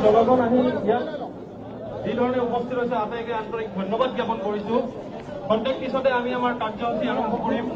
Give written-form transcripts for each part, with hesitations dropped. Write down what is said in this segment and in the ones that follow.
জনগণ আহি ইয়াত যিধৰণে উপস্থিত হৈছে, আটাইকে আন্তৰিক ধন্যবাদ জ্ঞাপন কৰিছো। খন্তেক পিছতে আমি আমাৰ কাৰ্যসূচী আৰম্ভ কৰিম।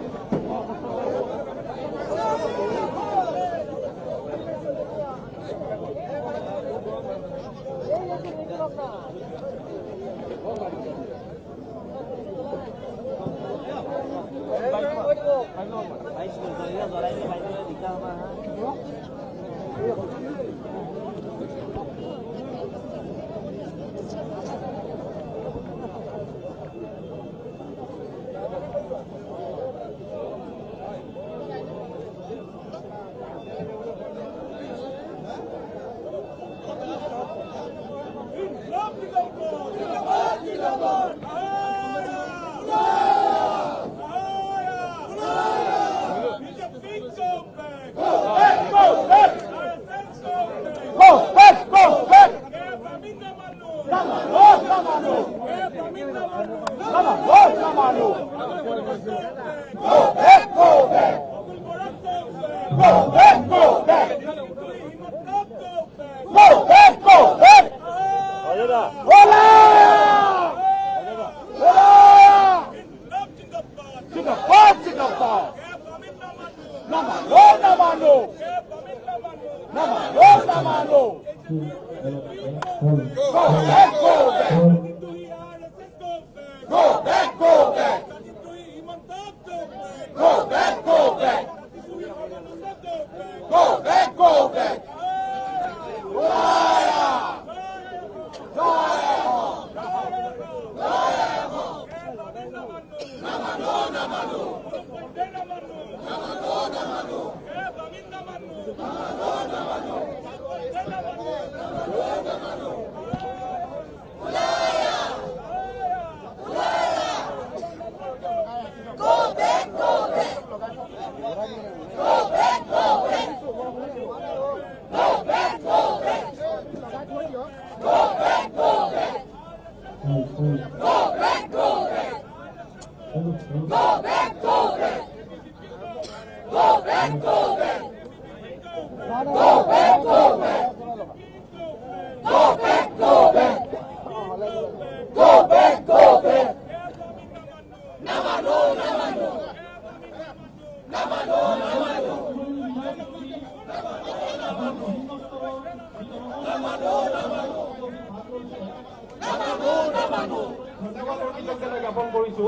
জ্ঞাপন কৰিছো।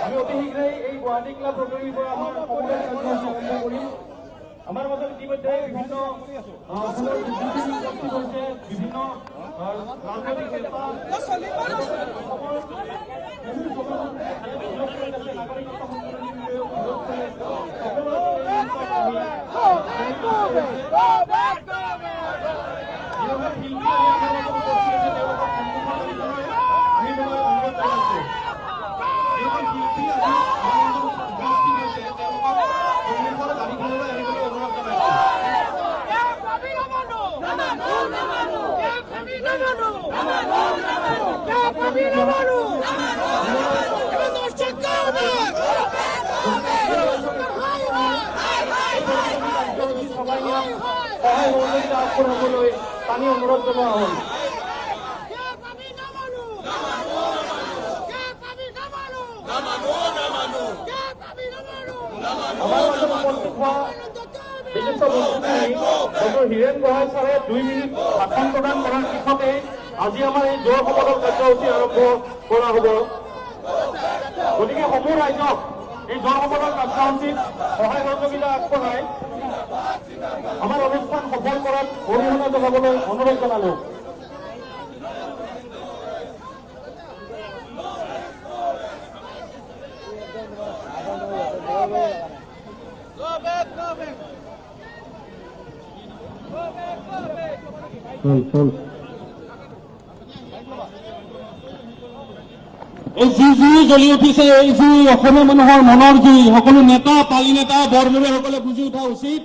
আমি অতি শীঘ্ৰেই এই গুৱাহাটী ক্লাব ৰটৰীৰ পৰা আমাৰ সমদল কাৰ্যসূচী আৰম্ভ কৰিম। আমাৰ মাজত ইতিমধ্যে বিভিন্ন অসমৰ বুদ্ধিজীৱী উপস্থিত হৈছে, বিভিন্ন ৰাজনৈতিক নেতা, অসমৰ বহু জনগণ বিৰোধ কৰি আছে, নাগৰিকত্ব সংশোধনী বিষয়েও বিৰোধ কৰি আছে। সকলোৰে এই মুহূৰ্তত আহি যিসকল শিল্পী আহি আমাৰ মাজত উপস্থিত হৈছে, তেওঁলোকক সন্মুখৰ মঞ্চলৈ আহিবলৈ অনুৰোধ জনাইছো। যিসকল শিল্পী আহি আমাৰ মাজত উপস্থিত হৈছে, তেওঁলোকক সন্মুখৰ গাড়ীখনলৈ আহিবলৈ অনুৰোধ জনাইছো। সবাই সহায় সহযোগিতা আগবঢ়াবলৈ টানি অনুৰোধ জনোৱা হ'ল। আমাৰ মাজত উপস্থিত হোৱা বিশিষ্ট বুদ্ধিজীৱী ডক্টৰ হীৰেণ গোহাঁই ছাৰে 2 মিনিট ভাষণ প্ৰদান কৰাৰ পিছতে আজি আমাৰ এই জোৰ সমদল কাৰ্যসূচী আৰম্ভ কৰা হ'ব। গতিকে সমূহ ৰাইজক এই জোৰ সমদল কাৰ্যসূচীত সহায় সহযোগিতা আগবঢ়াই আমাৰ অনুষ্ঠান সফল কৰাত অৰিহণা যোগাবলৈ অনুৰোধ জনালো। এই যি জুই জ্বলি উঠিছে, এই জুই অসমীয়া মানুহৰ মনৰ জুই। সকলো নেতা, পালি নেতা, বৰমূৰীয়াসকলে বুজি উঠা উচিত।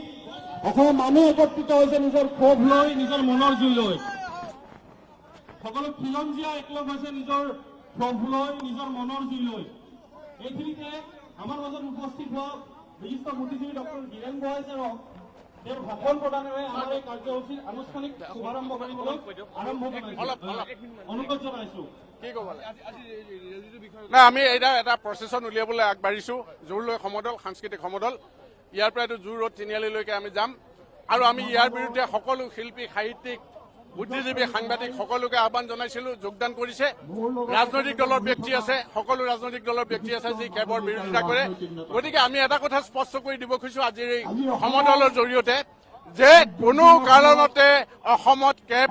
অসমৰ মানুহ একত্ৰিত হৈছে নিজৰ ক্ষোভ লৈ, নিজৰ মনৰ জুই লৈ। সকলো খিলঞ্জীয়া একলগ হৈছে নিজৰ ক্ষোভ লৈ, নিজৰ মনৰ জুই লৈ। এইখিনিতে আমাৰ মাজত উপস্থিত হোৱা বিশিষ্ট বুদ্ধিজীৱী ডক্টৰ হীৰেণ গোহাঁই ছাৰক তেওঁৰ ভাষণ প্ৰদানেৰে আমাৰ এই কাৰ্যসূচীৰ আনুষ্ঠানিক শুভাৰম্ভ কৰিবলৈ আৰম্ভ অনুৰোধ জনাইছো। নাই, আমি এতিয়া এটা প্ৰচেছন উলিয়াবলৈ আগবাঢ়িছোঁ। জোৰলৈ সমদল, সাংস্কৃতিক সমদল, ইয়াৰ পৰা এইটো জোৰ ৰোড তিনিআলিলৈকে আমি যাম। আৰু আমি ইয়াৰ বিৰুদ্ধে সকলো শিল্পী, সাহিত্যিক, বুদ্ধিজীৱী, সাংবাদিক সকলোকে আহ্বান জনাইছিলোঁ, যোগদান কৰিছে। ৰাজনৈতিক দলৰ ব্যক্তি আছে, সকলো ৰাজনৈতিক দলৰ ব্যক্তি আছে যি কেবৰ বিৰোধিতা কৰে। গতিকে আমি এটা কথা স্পষ্ট কৰি দিব খুজিছোঁ আজিৰ এই সমদলৰ জৰিয়তে যে কোনো কাৰণতে অসমত কেব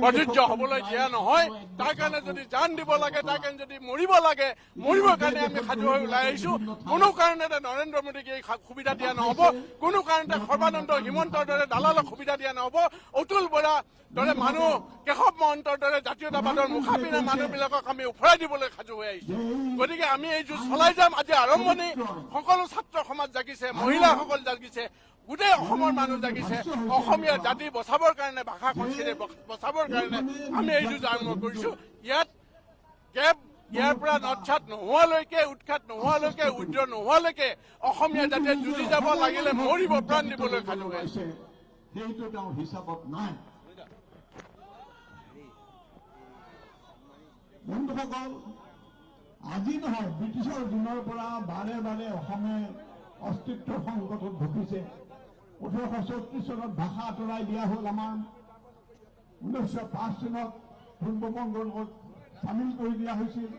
প্ৰযোজ্য হ'বলৈ দিয়া নহয়। তাৰ কাৰণে যদি জান দিব লাগে, তাৰ কাৰণে যদি মৰিব লাগে, মৰিবৰ কাৰণে আমি সাজু হৈ ওলাই আহিছোঁ। কোনো কাৰণতে নৰেন্দ্ৰ মোদীক এই সুবিধা দিয়া নহ'ব, কোনো কাৰণতে সৰ্বানন্দ হিমন্তৰ দৰে দালালক সুবিধা দিয়া নহ'ব, অতুল বৰা দৰে মানুহ, কেশৱ মহন্তৰ দৰে জাতীয়তাবাদৰ মুখাপিনা মানুহবিলাকক আমি উফৰাই দিবলৈ সাজু হৈ আহিছোঁ। গতিকে আমি এই যুঁজ চলাই যাম। আজি আৰম্ভণি, সকলো ছাত্ৰ সমাজ জাগিছে, মহিলাসকল জাগিছে, গোটেই অসমৰ মানুহ জাগিছে। অসমীয়া জাতি বচাবৰ কাৰণে, ভাষা সংস্কৃতি বচাবৰ কাৰণে আমি এই যুঁজ আৰম্ভ কৰিছোঁ। ইয়াত কেব ইয়াৰ পৰা নৎসাত নোহোৱালৈকে, উৎখাত নোহোৱালৈকে, উইড্ৰ নোহোৱালৈকে অসমীয়া জাতিয়ে যুঁজি যাব লাগিলে মৰিব, প্ৰাণ দিবলৈ সাজু হৈ আছে। সেইটো তেওঁৰ হিচাপত নাই। বন্ধুসকল, আজি নহয়, ব্ৰিটিছৰ দিনৰ পৰা বাৰে বাৰে অসমে অস্তিত্ব সংকটত ভুগিছে। 1836 চনত ভাষা আঁতৰাই দিয়া হ'ল আমাৰ। 1905 চনত পূৰ্ববংগৰ লগত চামিল কৰি দিয়া হৈছিল।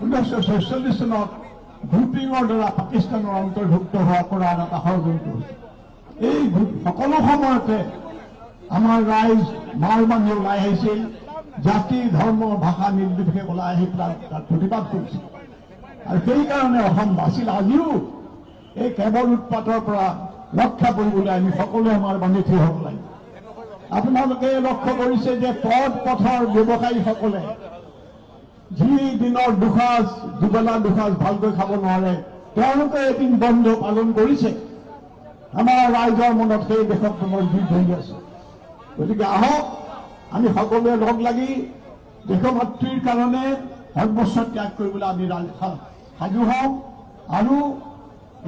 1946 চনত গ্ৰুপিঙৰ দ্বাৰা পাকিস্তানৰ অন্তৰ্ভুক্ত হোৱা কৰাৰ এটা ষড়যন্ত্ৰ হৈছিল। এই সকলো সময়তে আমাৰ ৰাইজ মাৰ বান্ধি ওলাই আহিছিল, জাতি ধৰ্ম ভাষা নিৰ্বিশেষে ওলাই আহি পেলাই তাত প্ৰতিবাদ কৰিছিল আৰু সেইকাৰণে অসম বাচিল। আজিও এই কেৱল উৎপাতৰ পৰা ৰক্ষা কৰিবলৈ আমি সকলোৱে আমাৰ বান্ধি থিয় হ'ব লাগিব। আপোনালোকে লক্ষ্য কৰিছে যে পথ পথৰ ব্যৱসায়ীসকলে যি দিনৰ দুসাঁজ, দুবেলা দুসাঁজ ভালকৈ খাব নোৱাৰে, তেওঁলোকে এদিন বন্ধ পালন কৰিছে। আমাৰ ৰাইজৰ মনত সেই দেশপ্ৰেমৰ জুই ধৰি আছে। গতিকে আহক আমি সকলোৱে লগ লাগি দেশমাতৃৰ কাৰণে সৰ্বস্ব ত্যাগ কৰিবলৈ আমি সাজু হওঁ। আৰু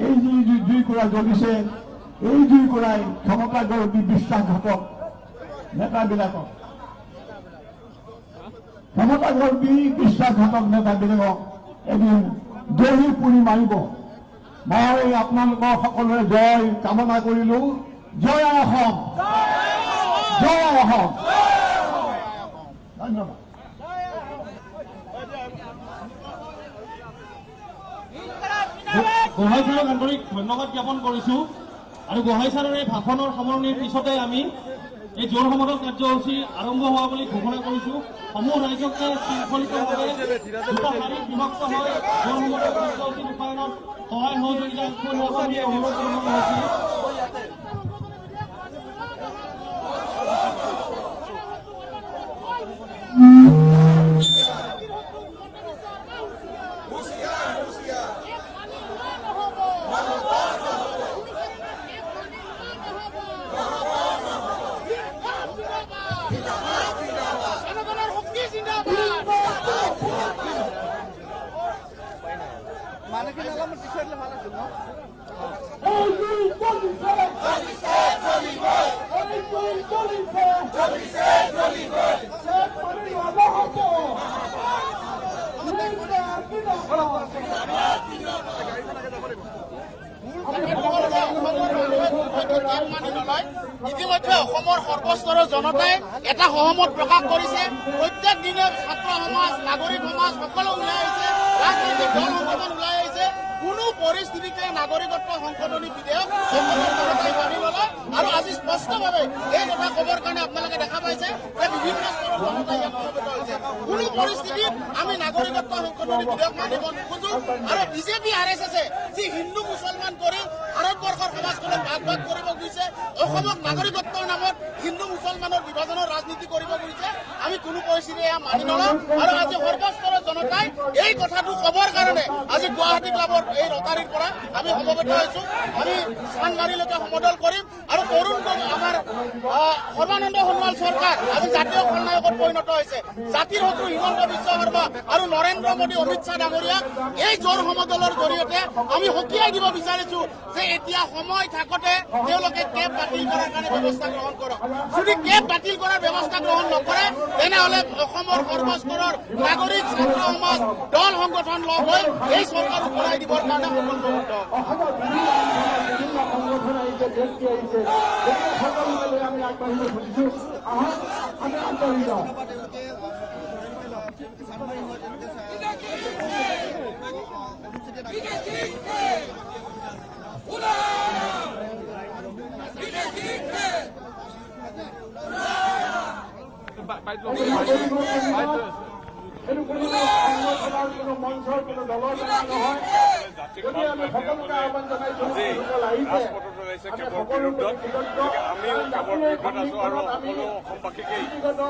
এই যি জুইকুৰা জ্বলিছে, এই জুইকুৰাই ক্ষমতাগৰ্বী বিশ্বাসঘাতক নেতাবিলাকক, ক্ষমতাগৰ্বী বিশ্বাসঘাতক নেতাবিলাকক এদিন দহি পুৰি মাৰিব। মই আপোনালোকৰ সকলোৰে জয় কামনা কৰিলো। জয় অসম, জয় অসম। ধন্যবাদ। গোহাঁই ছাৰক আন্তৰিক ধন্যবাদ জ্ঞাপন কৰিছো। আৰু গোহাঁই ছাৰৰ এই ভাষণৰ সামৰণিৰ পিছতে আমি এই জোৰ সমদল কাৰ্যসূচী আৰম্ভ হোৱা বুলি ঘোষণা কৰিছো। সমূহ ৰাইজকে শৃংখলিতভাৱে দুটা শাৰীত বিভক্ত হৈ জোৰ সমদল কাৰ্যসূচী ৰূপায়ণত সহায় সহযোগিতা আগবঢ়োৱাৰ বাবে অনুৰোধ জনোৱা হৈছে। ইতিমধ্যে অসমৰ সৰ্বস্তৰৰ জনতাই এটা সহমত প্ৰকাশ কৰিছে। প্ৰত্যেক দিনে ছাত্ৰ সমাজ, নাগৰিক সমাজ সকলো ওলাই আহিছে, ৰাজনৈতিক দল সংগঠন ওলাই আহিছে। কোনো পৰিস্থিতিতে নাগৰিকত্ব সংশোধনী বিধেয়ক অসমৰ জনতাই মানি নলয়। আৰু আজি স্পষ্টভাৱে এই কথা ক'বৰ কাৰণে আপোনালোকে দেখা পাইছে যে বিভিন্ন স্তৰৰ জনতা ইয়াত সমবেত হৈছে। কোনো পৰিস্থিতিত আমি নাগৰিকত্ব সংশোধনী বিধেয়ক মানিব নোখোজো। আৰু বিজেপি আৰ এছ এছে যি হিন্দু মুছলমান কৰি ভাৰতবৰ্ষৰ সমাজখনক ভাগ ভাগ কৰিব খুজিছে, অসমক নাগৰিকত্বৰ নামত হিন্দু মুছলমান মুছলমানৰ বিভাজনৰ ৰাজনীতি কৰিব খুজিছে। আমি কোনো পৰিস্থিতি এয়া মানি নলওঁ আৰু আজি সৰ্বস্তৰৰ জনতাই এই কথাটো ক'বৰ কাৰণে আজি গুৱাহাটী ক্লাবৰ এই ৰটাৰীৰ পৰা আমি সমবেত হৈছোঁ। আমি চানমাৰীলৈকে সমদল কৰিম আৰু তৰুণ আমাৰ সৰ্বানন্দ সোণোৱাল চৰকাৰ আজি জাতীয় খলনায়কত পৰিণত হৈছে। জাতিৰ শত্ৰু হিমন্ত বিশ্ব শৰ্মা আৰু নৰেন্দ্ৰ মোদী, অমিত শ্বাহ ডাঙৰীয়াক এই জোৰ সমদলৰ জৰিয়তে আমি সকীয়াই দিব বিচাৰিছো যে এতিয়া সময় থাকোঁতে তেওঁলোকে কেব বাতিল কৰাৰ কাৰণে ব্যৱস্থা গ্ৰহণ কৰক। যদি কেব বাতিল কৰাৰ ব্যৱস্থা গ্ৰহণ নকৰে তেনেহ'লে অসমৰ সৰ্বস্তৰৰ নাগৰিক, ছাত্ৰ সমাজ, দল সংগঠন লগ হৈ এই চৰকাৰ উফৰাই দিবৰ কাৰণে সংকল্পবদ্ধ। ৰাজপথত ওলাইছে কেবৰ বিৰুদ্ধত, গতিকে আমিও কেবৰ বিৰুদ্ধত আছো আৰু সকলো অসমবাসীকেই কেবৰ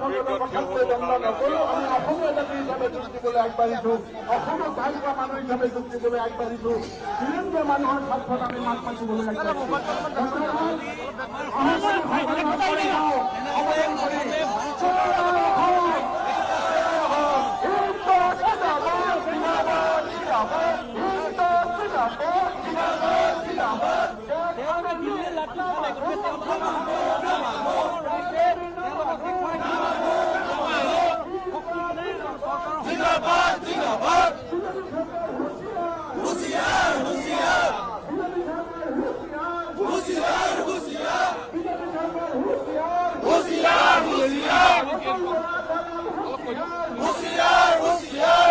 বিৰুদ্ধত থিয় হ'বৰ কাৰণে আমি অসমীয়া জাতি হিচাপে যুঁজ দিবলৈ আগবাঢ়িছো, অসমক ভাল পোৱা মানুহ হিচাপে যুঁজ দিবলৈ আগবাঢ়িছো, খিলঞ্জীয়া মানুহৰ স্বাৰ্থত আমি মাত মাতিবলৈ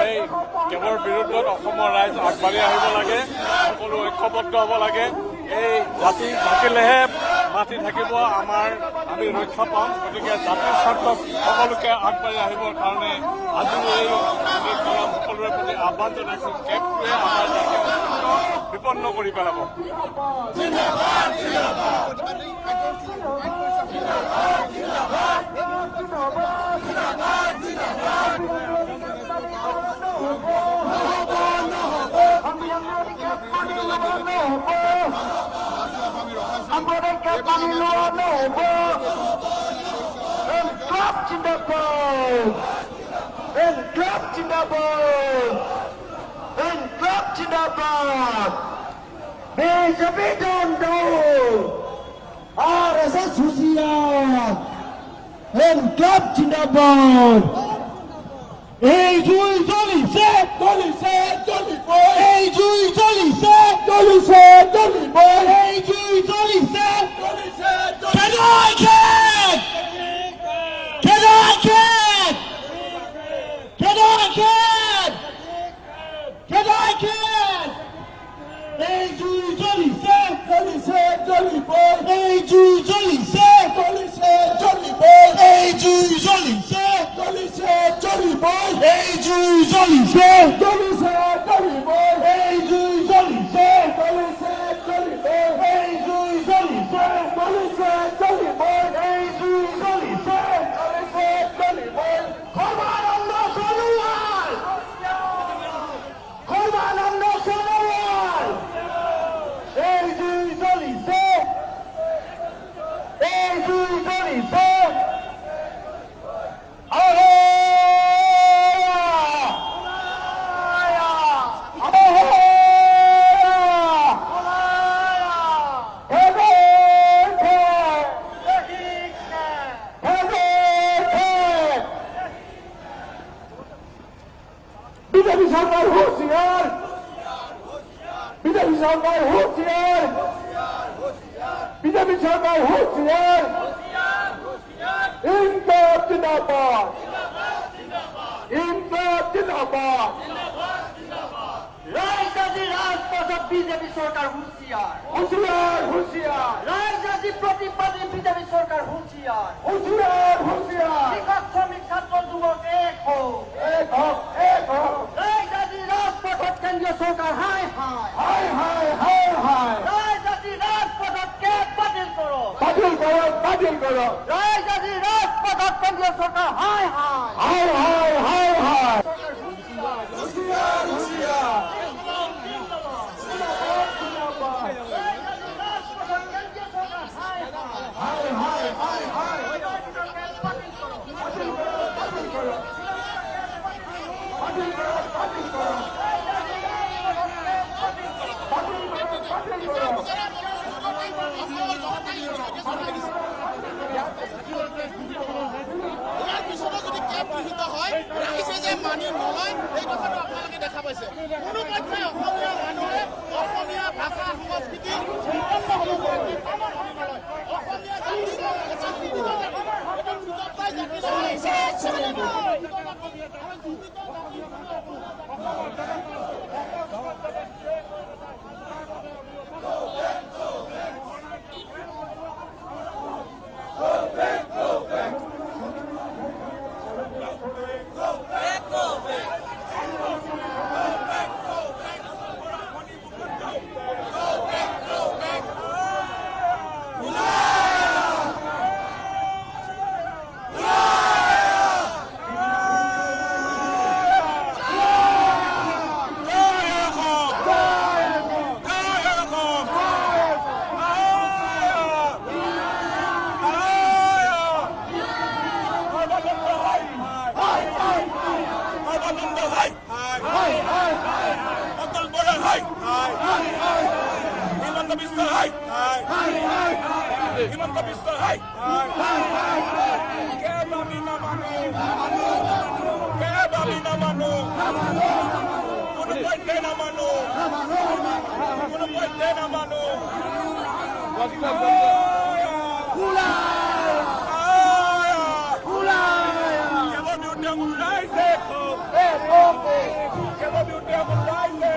এই কেবৰ বিৰুদ্ধত অসমৰ ৰাইজ আগবাঢ়ি আহিব লাগে, সকলো ঐক্যবদ্ধ হ'ব লাগে। এই জাতি থাকিলেহে মাটি থাকিব, আমাৰ আমি ৰক্ষা পাম। গতিকে জাতিৰ স্বাৰ্থত সকলোকে আগবাঢ়ি আহিবৰ কাৰণে আজিও এই সকলোৰে প্ৰতি আহ্বান জনাইছোঁ। কেবটোৱে আমাৰ জাতিৰ বিপন্ন কৰি পেলাব। বিজেপি RSS হুঁচিয়াৰ, ইনকলাব জিন্দাবাদ। এই জুই জ্বলিছে, জ্বলিছে, জ্বলিব। এই জুই জ্বলিছে, জ্বলিছে, জ্বলিব। এই জুই জ্বলিছে, জ্বলিছে। খেদাই খেদ, খেদাই খেদ, খেদাই খেদ, খেদাই খেদ। এই জুই জ্বলিছে, জ্বলিছে, জ্বলিব। এই জুই জ্বলিছে, জ্বলিছে, জ্বলিব। এই জুই জ্বলিছে, জ্বলিছে, জ্বলিব। এই জুই জ্বলিছে, জ্বলিছে, জ্বলিব। এই জুই জ্বলিছে, জ্বলিছে, জ্বলিব। এই জুই জ্বলিছে, জ্বলিছে, জ্বলিব। এই জুই জ্বলিছে, জ্বলিছে, জ্বলিব। সর্বানন্দ সোনোয়াল, সর্বানন্দ সোনোয়াল। এই জুই জ্বলিছে, এই জুই জ্বলিছে। বিজেপি সরকার হুঁশিয়ার, বিজেপি সরকার হুঁশিয়ার, বিজেপি সরকার হুঁশিয়ার। ইনকলাব জিন্দাবাদ, ইনকলাব জিন্দাবাদ। ৰাইজ আজি ৰাজপথত বিজেপি চৰকাৰ হুঁচিয়াৰ, হুঁশিয়াৰ, হুঁশিয়াৰ। ৰাইজ আজি প্ৰতিবাদী বিজেপি চৰকাৰ হুঁচিয়াৰ, হুঁশিয়াৰ, হুঁশিয়াৰ। কৃষক, শ্ৰমিক, ছাত্ৰ, যুৱক এক হওক, এক হওক, এক হওক। ৰাইজ আজি ৰাজপথত কেন্দ্ৰীয় চৰকাৰ হাই হাই, হাই হাই, হাই হাই। ৰাইজ আজি ৰাজপথত কেব বাতিল কৰক, বাতিল কৰক, বাতিল কৰক। ৰাইজ ৰাজপথত কেন্দ্ৰীয় চৰকাৰ হায় হায় হায় হায় হায় হায়। ইয়াৰ পিছতো যদি কেব গৃহীত হয়, ৰাইজে যে মানি নলয় এই কথাটো আপোনালোকে দেখা পাইছে। কোনো পক্ষে অসমীয়া মানুহে অসমীয়া ভাষা সংস্কৃতি বিপন্ন হ'ব পৰাকৈ কামত মানি নলয়। অসমীয়া জাতি এটা জীৱিত জাতি, এইটো মৃতপ্ৰায় জাতি নহয়। জীৱিত জাতি। হিমন্ত বিশ্ব হাই কেব আমি নামানো, কেব আমি নামানো, কোনো পধ্যে নামানো, কোনো পধ্যে নামানো। কেৱল বিৰুদ্ধে ৰাইজে কেৱল বিৰুদ্ধে ৰাইজে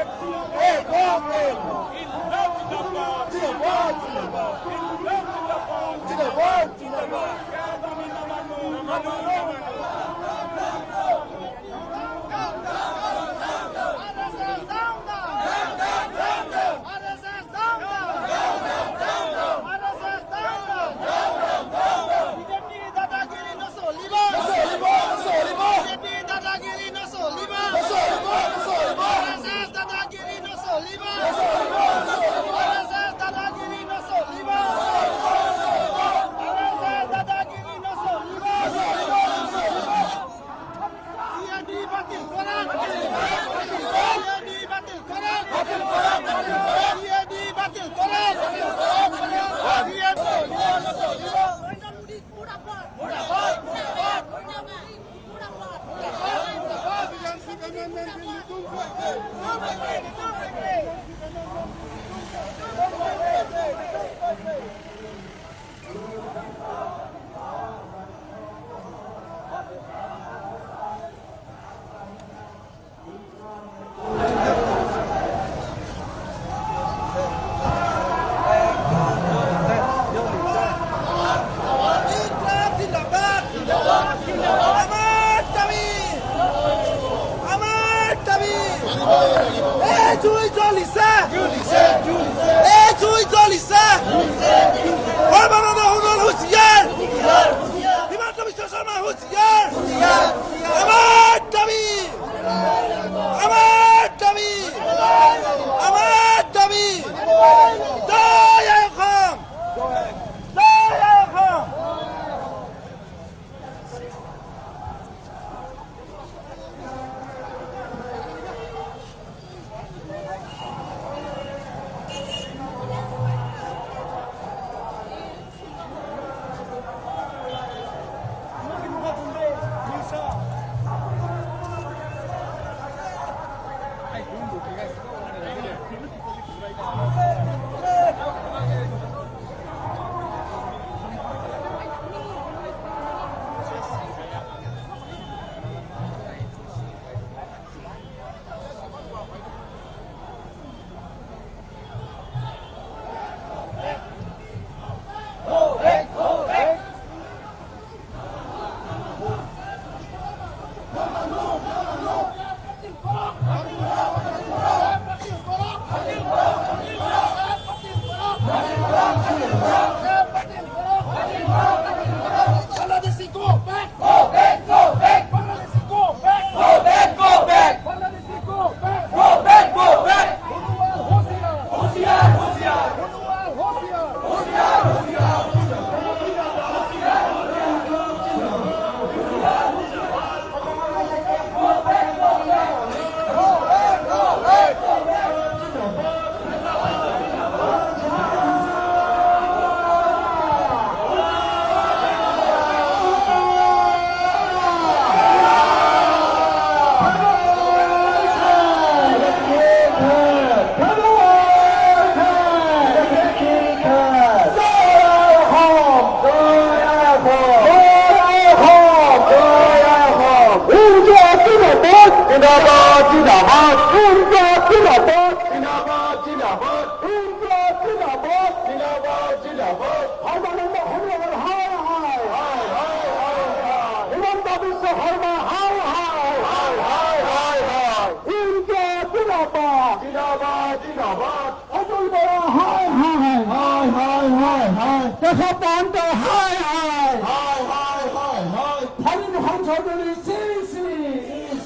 জিন্দাবাদ জিন্দাবাদ ইনকলাব জিন্দাবাদ জিন্দাবাদ জিন্দাবাদ ইনকলাব জিন্দাবাদ জিন্দাবাদ জিন্দাবাদ। সর্বানন্দ সোণোৱাল হায় হায় হায় হায় হায়, হিমন্ত বিশ্ব শৰ্মা হায় হায় হায় হায় হায় হায়, ইনকলাব জিন্দাবাদ জিন্দাবাদ জিন্দাবাদ। অতুল বৰা হায় হায় হায় হায় হায় হায়, কেশৱ মহন্ত হায় হায় হায় হায় হায় হায়, ফণীভূষণ চৌধুৰী চি চি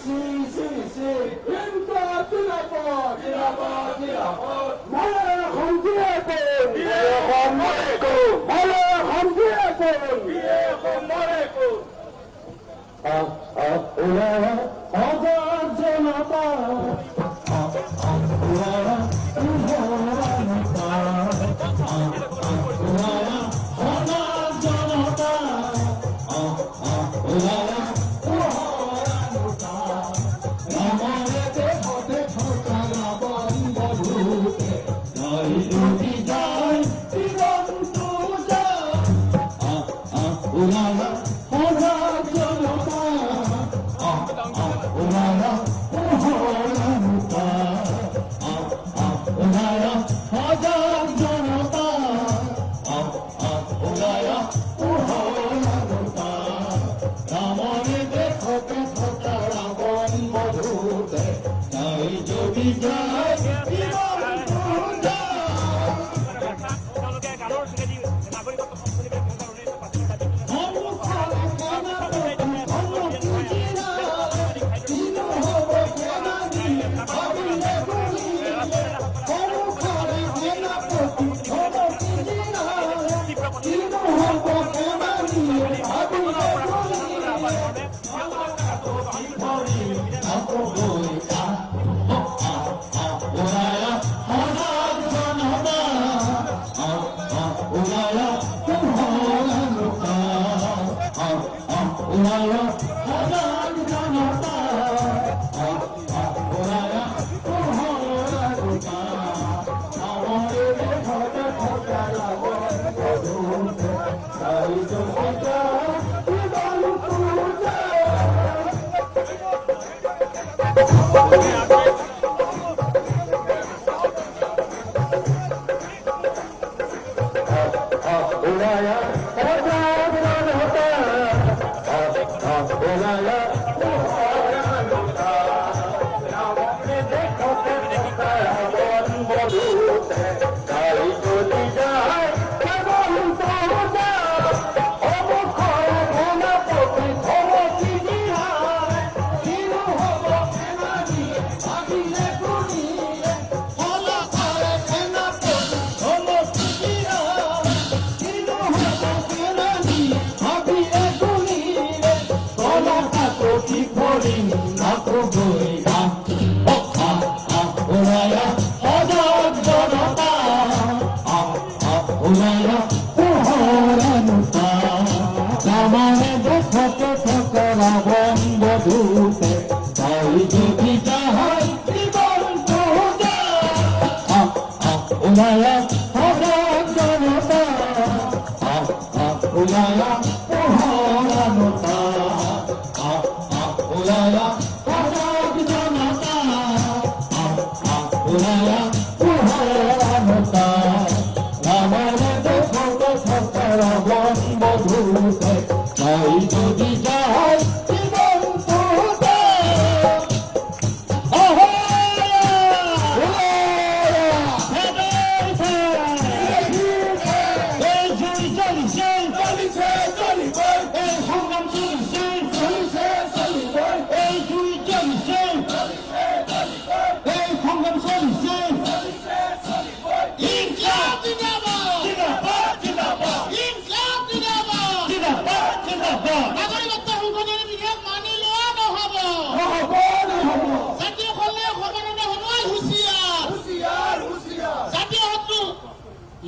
চি চি চি, ইনকলাব জিন্দাবাদ জিন্দাবাদ জিন্দাবাদ। মৰে অসম জীয়ে কোন, জীয়ে অসম মৰে কোন, মৰে অসম জীয়ে কোন, জীয়ে অসম মৰে কোন। সজাগ জনতা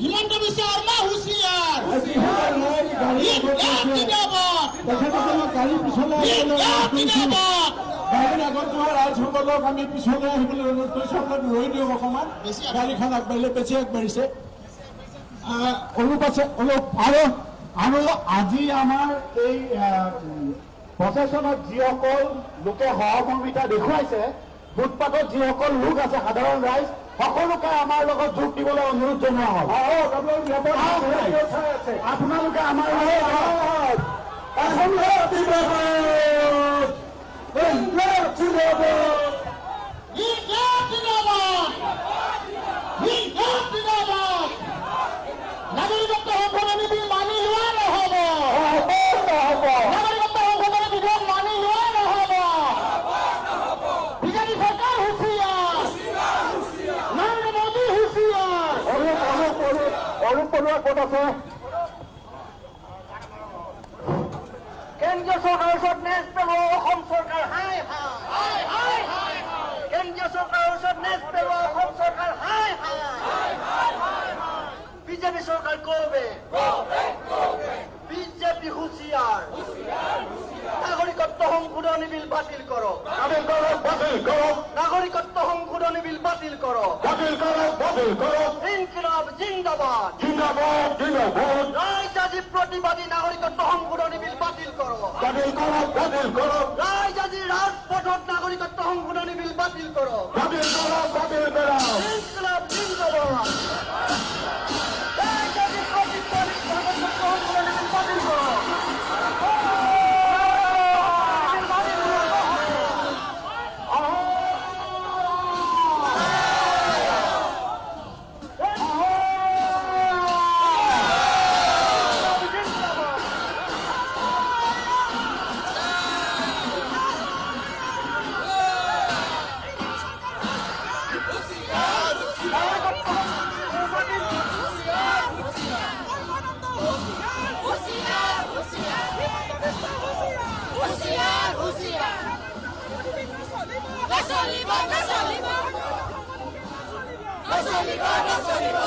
হিমন্ত বিশ্ব শৰ্মা হুঁচিয়াৰ। গাড়ীৰ আগত যোৱা ৰাইজসকলক আমি পিছলৈ আহিবলৈ অনুৰোধ কৰিছোঁ, আপোনাক ৰৈ দিয়ক অকণমান, গাড়ীখন আগবাঢ়িলে বেছি আগবাঢ়িছে। অলপ আছে অলপ আৰু আৰু আজি আমাৰ এই প্ৰচেছনত যিসকল লোকে সহমৰ্মিতা দেখুৱাইছে, ফুটপাথত যিসকল লোক আছে, সাধাৰণ ৰাইজ, সকলোকে আমাৰ লগত যোগ দিবলৈ অনুৰোধ জনোৱা হ'ল। আপোনালোকে আমাৰ লগত। নাগৰিকত্ব সংশোধনী বিল মানি লোৱা নহ'ব। নাগৰিকত্ব সংশোধনী বিধেয়ক মানি লোৱা নহ'ব। বিজেপি চৰকাৰ হুঁচিয়াৰ, নৰেন্দ্ৰ মোদী হুঁচিয়াৰ। অৰূপ বৰুৱা ক'ত আছে? কেন্দ্ৰীয় চৰকাৰৰ ওচৰত নেজ পেলোৱা অসম চৰকাৰ হায় হায়। কেন্দ্ৰীয় চৰকাৰৰ ওচৰত নেজ পেলোৱা অসম চৰকাৰ হায় হায়। বিজেপি চৰকাৰ গ'বে, বিজেপি হুঁচিয়াৰ। নাগৰিকত্ব সংশোধনী বিল বাতিল কৰক, বাতিল কৰক, বাতিল কৰক। নাগৰিকত্ব সংশোধনী বিল বাতিল কৰক, বাতিল কৰক, বাতিল কৰক। ইনকিলাব জিন্দাবাদ, জিন্দাবাদ, জিন্দাবাদ। ৰাইজ আজি প্ৰতিবাদী, নাগৰিকত্ব সংশোধনী বিল বাতিল কৰক, বাতিল কৰক, বাতিল কৰক। ৰাইজ আজি ৰাজপথত, নাগৰিকত্ব সংশোধনী বিল বাতিল কৰক, বাতিল কৰক, বাতিল কৰক। ইনকিলাব জিন্দাবাদ। ৰাইজ আজি প্ৰতিবাদী, নাগৰিকত্ব সংশোধনী বিল বাতিল কৰক। বাতিল কৰক। হুঁচিয়াৰ, হুঁচিয়াৰ। নচলিব, নচলিব, নচলিব, নচলিব।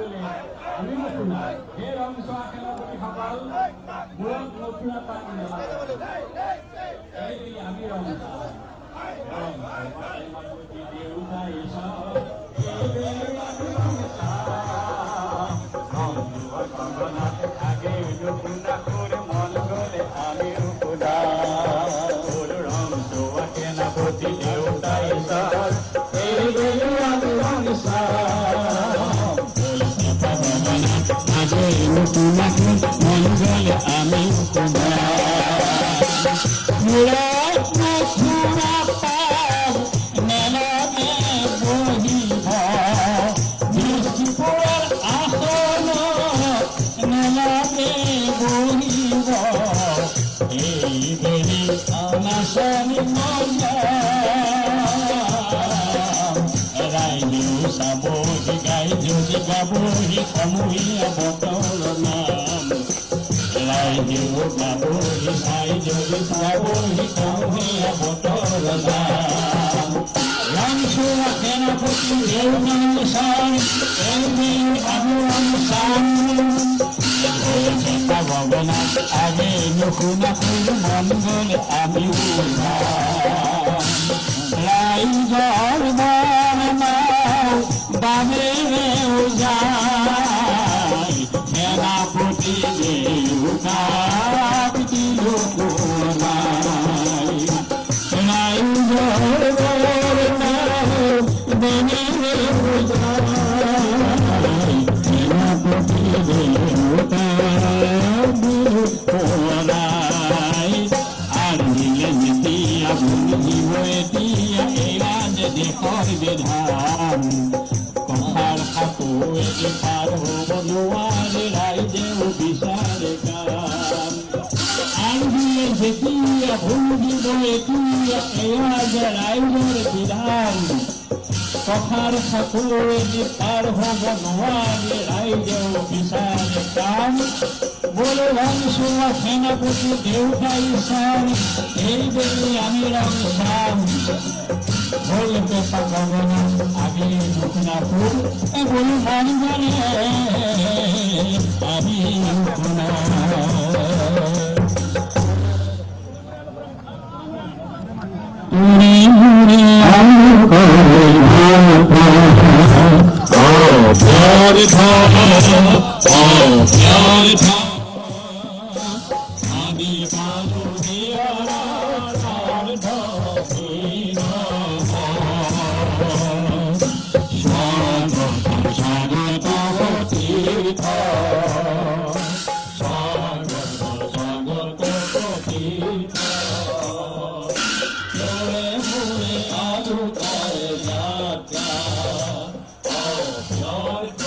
গ'লে আমি নুশুনা। হে ৰংচোৱা সেনাপতিসকল, মূৰত মথুৰা পাত নালাগে, এই আমি ৰং মন গ'লে আমি নুশুনা। ৰং চোৱা সেনাপতি দেউতাই ঈশ্বৰ, এই আমি ৰং মন গ'লে আমি বহিব। এই বেলি নাচনি ৰাইজেও চাবহি, গাইজেও গাবহি সমূহীয়া বতৰ নাম। ৰাইজেও গাবহি, চাইজেও চাবহি সমূহীয়া বতৰ নাম। ৰংচোৱা সেনাপতি দেউতাই চাই, এই আমি ৰং চাম। ভগনা আগে নুশুনা, মন গ'লে আমিও ৰাইজৰ বামেৰেও যায়। সেনাপতি দেউতাক দিলো নাই, ৰাইজৰ বামেৰেও যায়। সেনাপতি দেউতাক দিলো নাই। আনিলে যেতিয়া বুজিব এতিয়া এয়া যে দেশৰ বিধান। কথাৰ সাঁকোৱেদি পাৰ হ'ব নোৱাৰে, ৰাইজেও বিচাৰে কাম। আনিলে যেতিয়া ভুল দিব এতিয়া এয়া যে ৰাইজৰ বিধান। কথাৰ সাঁকোৱেদি পাৰ হ'ব নোৱাৰে, ৰাইজেও বিচাৰে কাম। বলে ৰংচোৱা সেনাপতি দেউতাই চাম, এই বেলি আমি ৰং চাম। ঢোল পেঁপা গগনা আগে নুশুনা সুৰ, বলো মন গ'লে আমি নুশুনা। আমি পালো স্বাগত তীর্থ, স্বাগত স্বাগত তীর্থ। মোরে মোরে আলু করে যাত্রা, অভ্যর্থ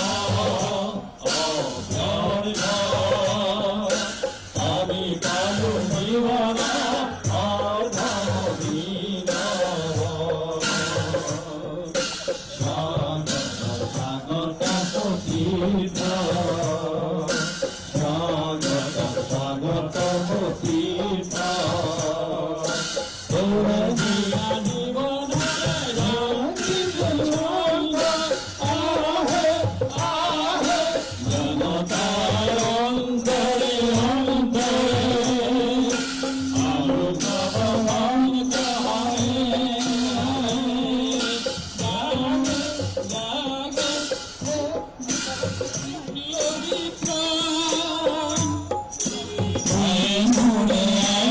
অভ্যর্থ। আমি কালু জীবন স্বাগত স্বাগত তীর্থ, স্বাগত স্বাগত তীর্থ। জনতার অন্তরে অন্তরে আরো ভগবান জাগে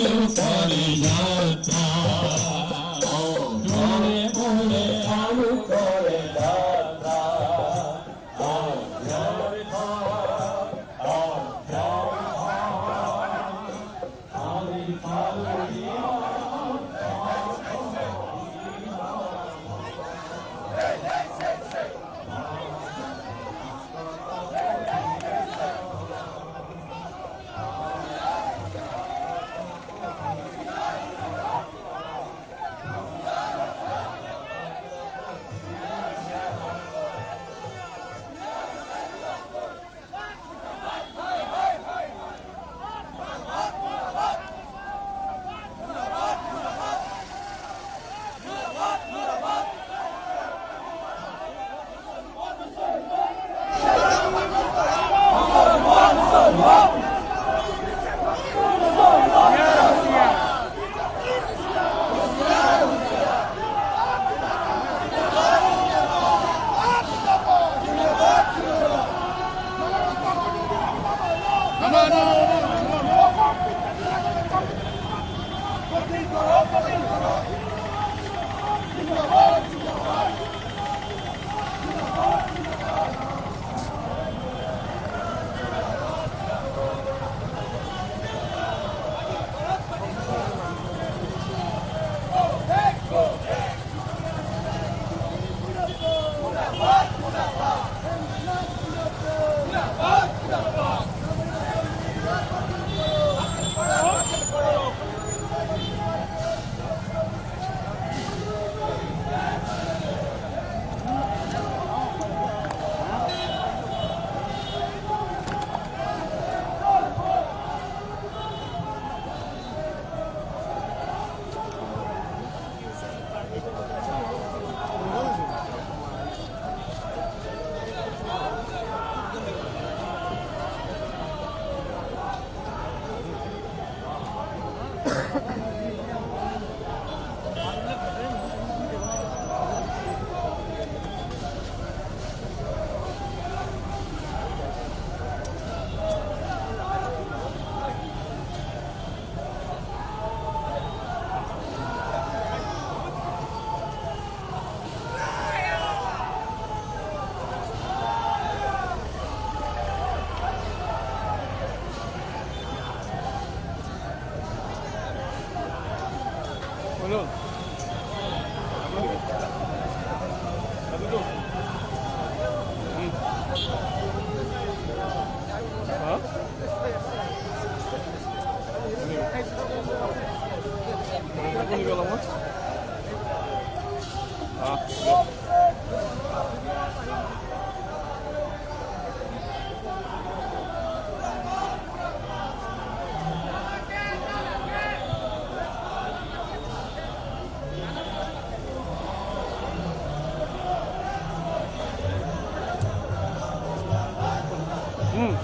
করে যাত্রা, মোরে মোরে আলু করে যাত্রা।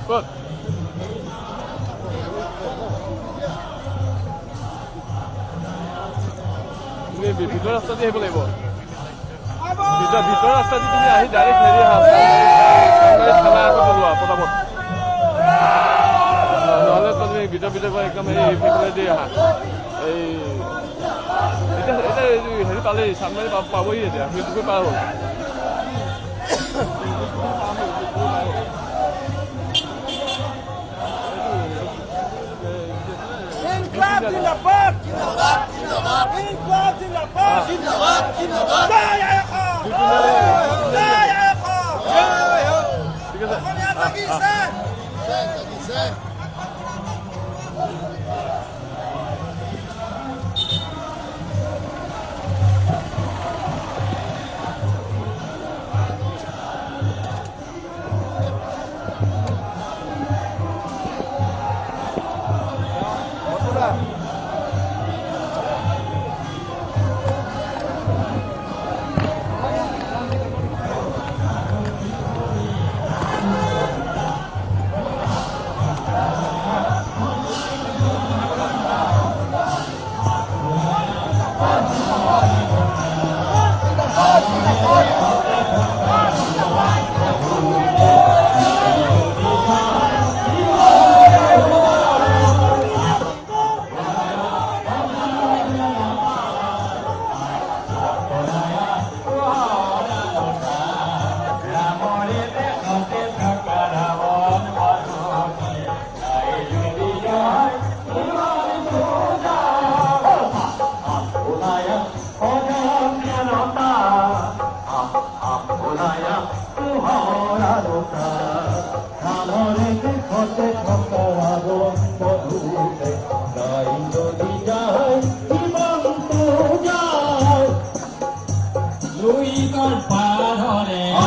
Good. তুমি ভিতৰ ৰাস্তা দি আহিব লাগিব। ভিতৰ ৰাস্তা দি তুমি আহি ডাইৰেক্ট হেৰি আহা, থানা আগত ওলোৱা পটাপট। নহ'লে তুমি ভিতৰ ভিতৰ পৰা একদম এই সেইফালে দি আহা। এই এতিয়া এতিয়া হেৰি পালেই, চান্দমাৰী পাবহি এতিয়া, সেইটোকে পাৰ হ'ল। জিন্দাবাদ জিন্দাবাদ জিন্দাবাদ ইনকলাব জিন্দাবাদ জিন্দাবাদ জিন্দাবাদ জয় অসম জয় অসম জয় হোক। ঠিক আছে, অসমীয়া জাগিছে জাগিছে।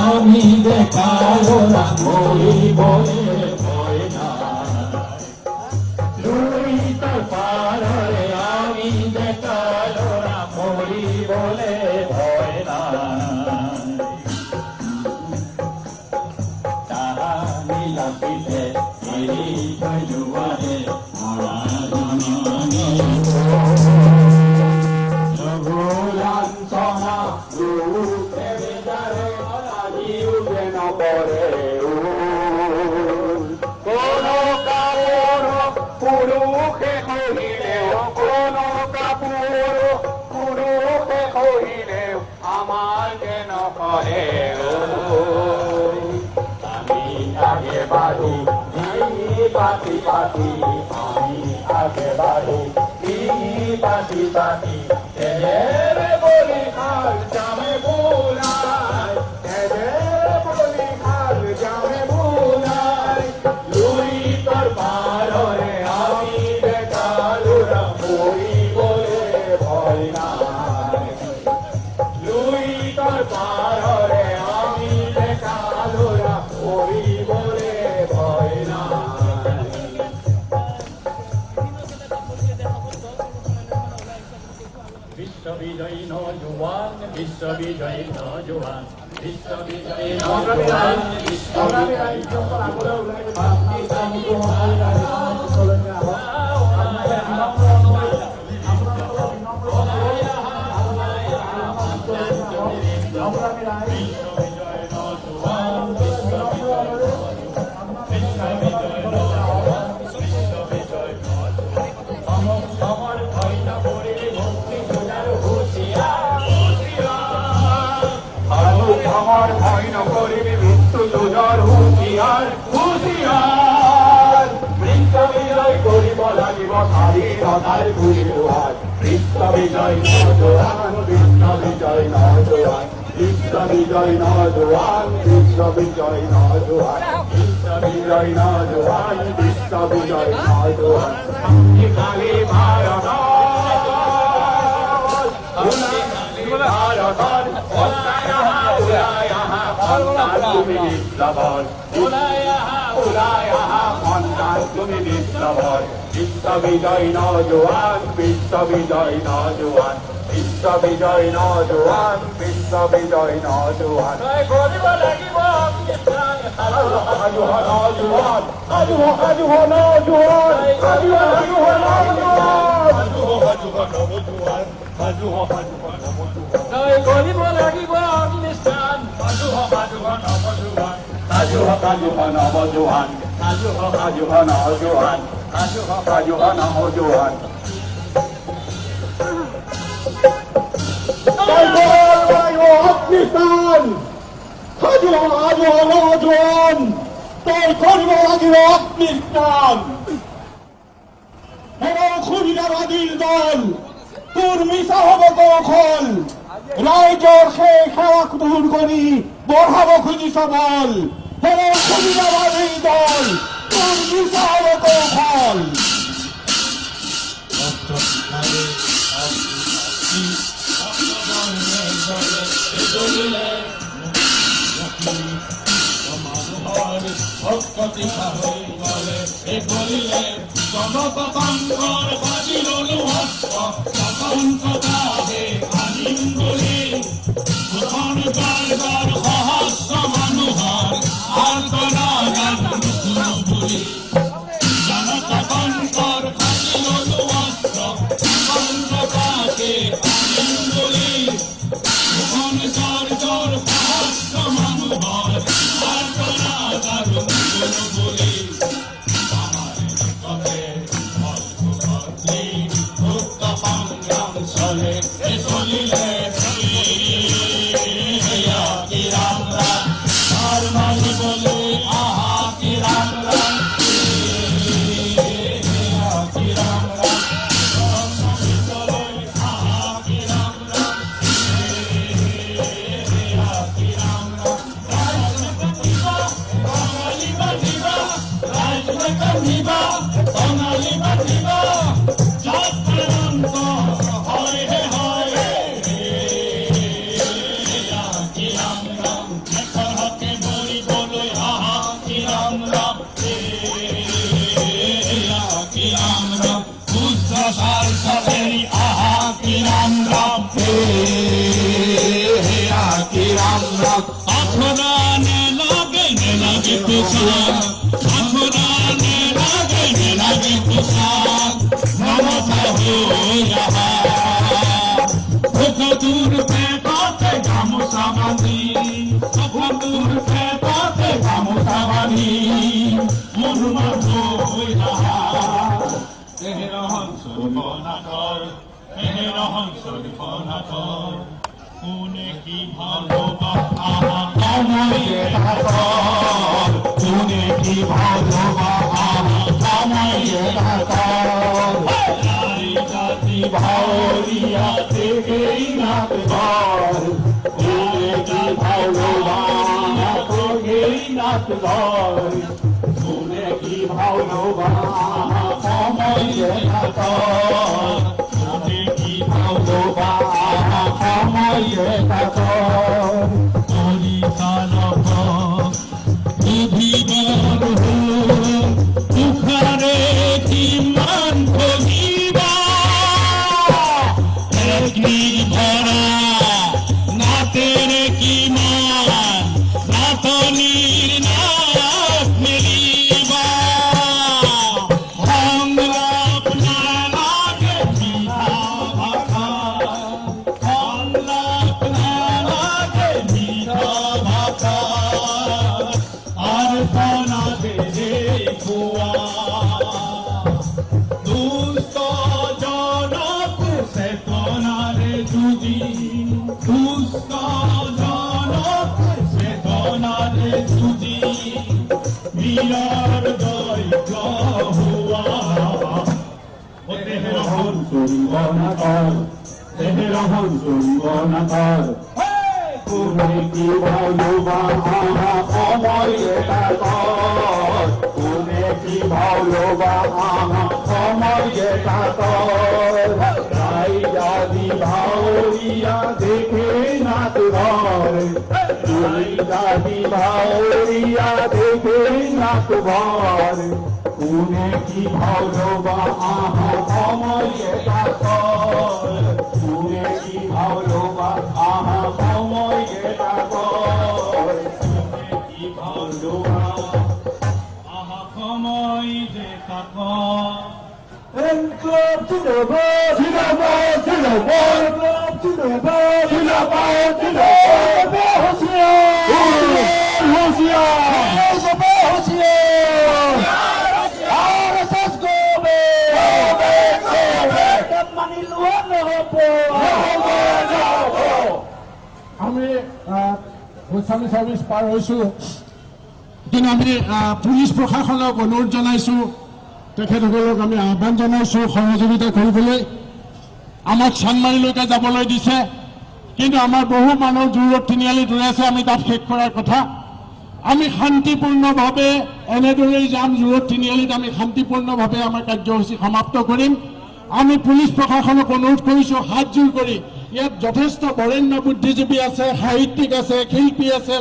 আমি দেখালো মরিবলে ভয় নাই, লুইতর পারে আমি দেখালো মরিবলে ভয় নাই। তাহা নীলাপিতে এরি জুয়ারে রঘুলাঞ্চনা রূপে করে কোন। আগে বাঢ়ো, ডিঙি পাতি পাতি আমি আগে বাঢ়ো, ডিঙি পাতি পাতি তেজেৰে বলি খাল যামে বোলাই, তেজেৰে বলি খাল যামে বোলাই, লুইতৰ পাৰৰে আমি ডেকা ল'ৰা মৰিবলে ভয় নাই, লুইতৰ পাৰৰে আমি ডেকা ল'ৰা মৰিবলে ভয় নাই। বিশ্ব বিজয়ী নজোৱান, বিশ্ব বিজয়ী নজোৱান, বিশ্ব বিজয়ী নজোৱান, বিশ্ব বিজয়ী। আমাৰ ভয় নকৰিবি মৃত্যু যুঁজৰ হুঁচিয়াৰ, হুঁচিয়াৰ। বিশ্ব বিজয় কৰিব লাগিব স্বাধীনতাৰ গুৰি লোহাৰ। বিশ্ব বিজয় নজোৱান, বিশ্ব বিজয় নজোৱান, বিশ্ব বিজয় নজোৱান, বিশ্ব বিজয় নজোৱান, বিশ্ব বিজয় নজোৱান, বিশ্ব বিজয় নজোৱান। শক্তিশালী ভাৰতৰ, ভাৰতৰ ওলাই আহা, ওলাই আহা সন্তান তুমি বিপ্লৱৰ, ওলাই আহা, ওলাই আহা সন্তান তুমি বিপ্লৱৰ। বিশ্ব বিজয় নজোৱান, বিশ্ব বিজয় নজোৱান, বিশ্ব বিজয় নজোৱান, বিশ্ব বিজয় নজোৱান। কৰিব লাগিব সাজু হ নজোৱান, সাজু হ, সাজু হ নজোৱান, সাজু হ, সাজু হ নজোৱান, সাজু হ, সাজু হ নজোৱান, সাজু হ, সাজু হ নজোৱান। কৰিব লাগিব অগ্নিস্থান, সাজু হ, সাজু হ নজোৱান, সাজু হ, সাজু হ নজোৱান, সাজু হ, সাজু হ নজোৱান, সাজু হ, সাজু হ নজোৱান। অগ্নিস্থান, সাজু হ, সাজু হ নজোৱান, তই কৰিব লাগিব অগ্নিস্থান। সুবিধাবাদীৰ দল, তোৰ মিছা হ'ব কৌশল, ৰাইজৰ সেই সেৱাক দূৰ কৰি বঢ়াব খুজিছ বল। সুবিধাবাদীৰ দল, তোৰ মিছা হ'ব কৌশল। কোনে কি ভালোবা আহা ভাও জাতি ভাওরিয়া থেকেই নাচ ঘর কোনে কি ভাওলোবা থেকেই নাচ ঘর কোনে কি ভাওলোবা সময় কোনে কি ভাওলোবা সময় তুখারে কিমান ঠগিবা অগ্নির ভরা নাতের কিমান নাতনির নাক মেলিবা সংলাপ নালাগে মিঠা ভাষা সংলাপ নালাগে মিঠা ভাষা আর দেখে নাচ ঘর দাদি ভাওরিয়া দেখে নাচ ঘর কোনে কি ভাওলোবা আহা সময় কোনে কি ভাওলোবা আহা সময় কোনে কি ভাওলোবা আহা সময় যে ইনকলাব জিন্দাবাদ জিন্দাবাদ জিন্দাবাদ ইনকলাব জিন্দাবাদ জিন্দাবাদ জিন্দাবাদ হুশিয়ার হুশিয়ার হুশিয়ার RSS go back go back মানি লোৱা নহ'ব নহ'ব। আমি গোস্বামী চাৰ্ভিচ পাৰ হৈছোঁ, কিন্তু আমি পুলিচ প্ৰশাসনক অনুৰোধ জনাইছোঁ, তেখেতসকলক আমি আহ্বান জনাইছোঁ সহযোগিতা কৰিবলৈ। আমাক চানমাৰীলৈকে যাবলৈ দিছে, কিন্তু আমাৰ বহু মানুহ জোৰত তিনিআলিত ৰৈ আছে, আমি তাত শেষ কৰাৰ কথা। আমি শান্তিপূৰ্ণভাৱে এনেদৰেই যাম, জোৰত তিনিআলিত আমি শান্তিপূৰ্ণভাৱে আমাৰ কাৰ্যসূচী সমাপ্ত কৰিম। আমি পুলিচ প্ৰশাসনক অনুৰোধ কৰিছোঁ হাত জোৰ কৰি, ইয়াত যথেষ্ট বৰেণ্য বুদ্ধিজীৱী আছে, সাহিত্যিক আছে, শিল্পী আছে,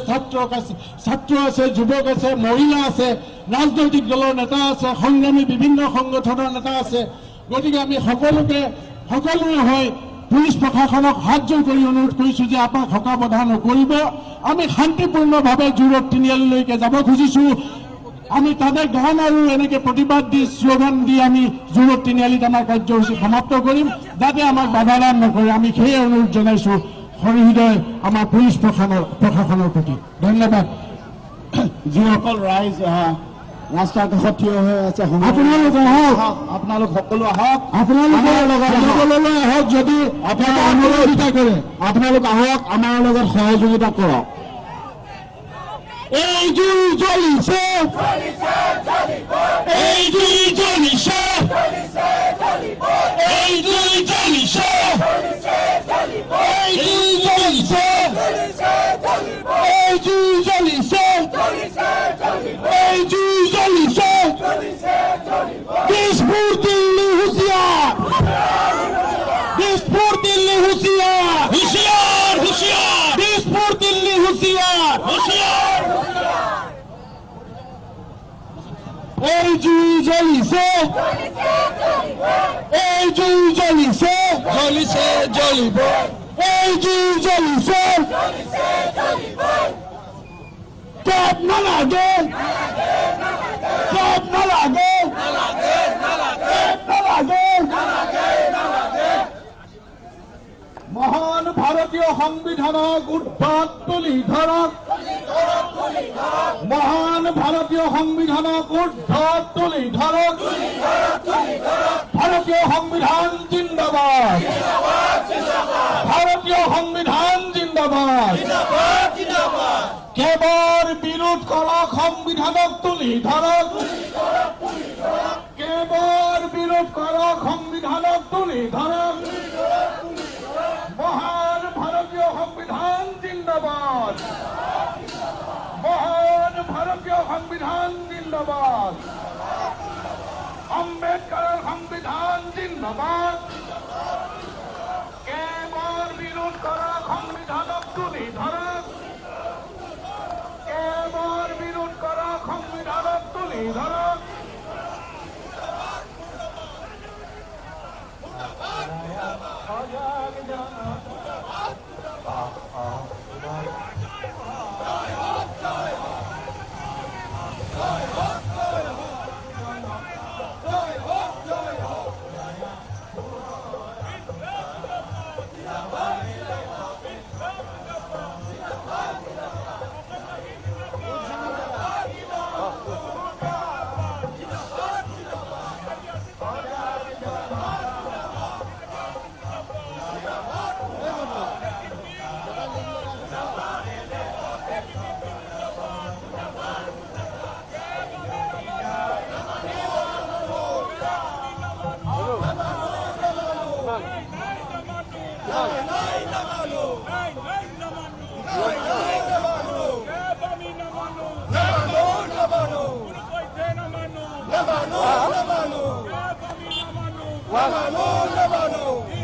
ছাত্ৰ আছে, যুৱক আছে, মহিলা আছে, ৰাজনৈতিক দলৰ নেতা আছে, সংগ্ৰামী বিভিন্ন সংগঠনৰ নেতা আছে। গতিকে আমি সকলোৰে হৈ পুলিচ প্ৰশাসনক হাত জোৰ কৰি অনুৰোধ কৰিছোঁ যে আপোনাক হকা বাধা নকৰিব। আমি শান্তিপূৰ্ণভাৱে জোৰত তিনিআলিলৈকে যাব খুজিছোঁ। আমি তাতে গান আৰু এনেকৈ প্ৰতিবাদ দি শ্লোগান দি আমি জোৰত তিনিআলিত আমাৰ কাৰ্যসূচী সমাপ্ত কৰিম, যাতে আমাক বাধা দান নকৰে। আমি সেয়ে অনুৰোধ জনাইছোঁ সহৃদয় আমাৰ পুলিচ প্ৰশাসনৰ প্ৰতি। ধন্যবাদ। যিসকল ৰাইজ ৰাস্তাৰ কাষত থিয় হৈ আছে, আপোনালোক আহক, আপোনালোক সকলো আহক, আপোনালোকৰ আহক, যদি সহযোগিতা কৰে আপোনালোক আহক, আমাৰ লগত সহযোগিতা কৰক। এই জুই জ্বলিছে, এই জুই জ্বলিছে, এই জুই জ্বলিছে, এই জুই জ্বলিছে, এই জুই জ্বলিছে, এই জুই জ্বলিছে। দিছপুৰ দিল্লী হুঁচিয়াৰ, দিছপুৰ দিল্লী হুঁচিয়াৰ, হুঁচিয়াৰ হুঁচিয়াৰ, দিছপুৰ দিল্লী হুঁচিয়াৰ, হুঁচিয়াৰ। এই জুই জ্বলিছে, এই জুই জ্বলিছে, জ্বলিছে জ্বলিব, এই জুই জ্বলিছে। কেব নালাগে, কেব নালাগে, কেব নালাগে। মহান ভাৰতীয় সংবিধানক উৎপাত তুলি ধৰক, মহান ভাৰতীয় সংবিধানক উৰ্ধত তুলি ধৰক, ভাৰতীয় সংবিধান জিন্দাবাদ, ভাৰতীয় সংবিধান জিন্দাবাদ। জিন্দাবাদ। কেবৰ বিৰোধ কৰক, সংবিধানক তুলি ধৰক। কেবৰ বিৰোধ কৰক, সংবিধানক তুলি ধৰক। মহান ভাৰতীয় সংবিধান জিন্দাবাদ, মহান ভাৰতীয় সংবিধান জিন্দাবাদ, আম্বেদকাৰৰ সংবিধান জিন্দাবাদ। কেবৰ বিৰোধ কৰক, সংবিধানক তুলি ধৰক। কেবৰ বিৰোধ কৰক, সংবিধানক তুলি ধৰক। Namano, namano.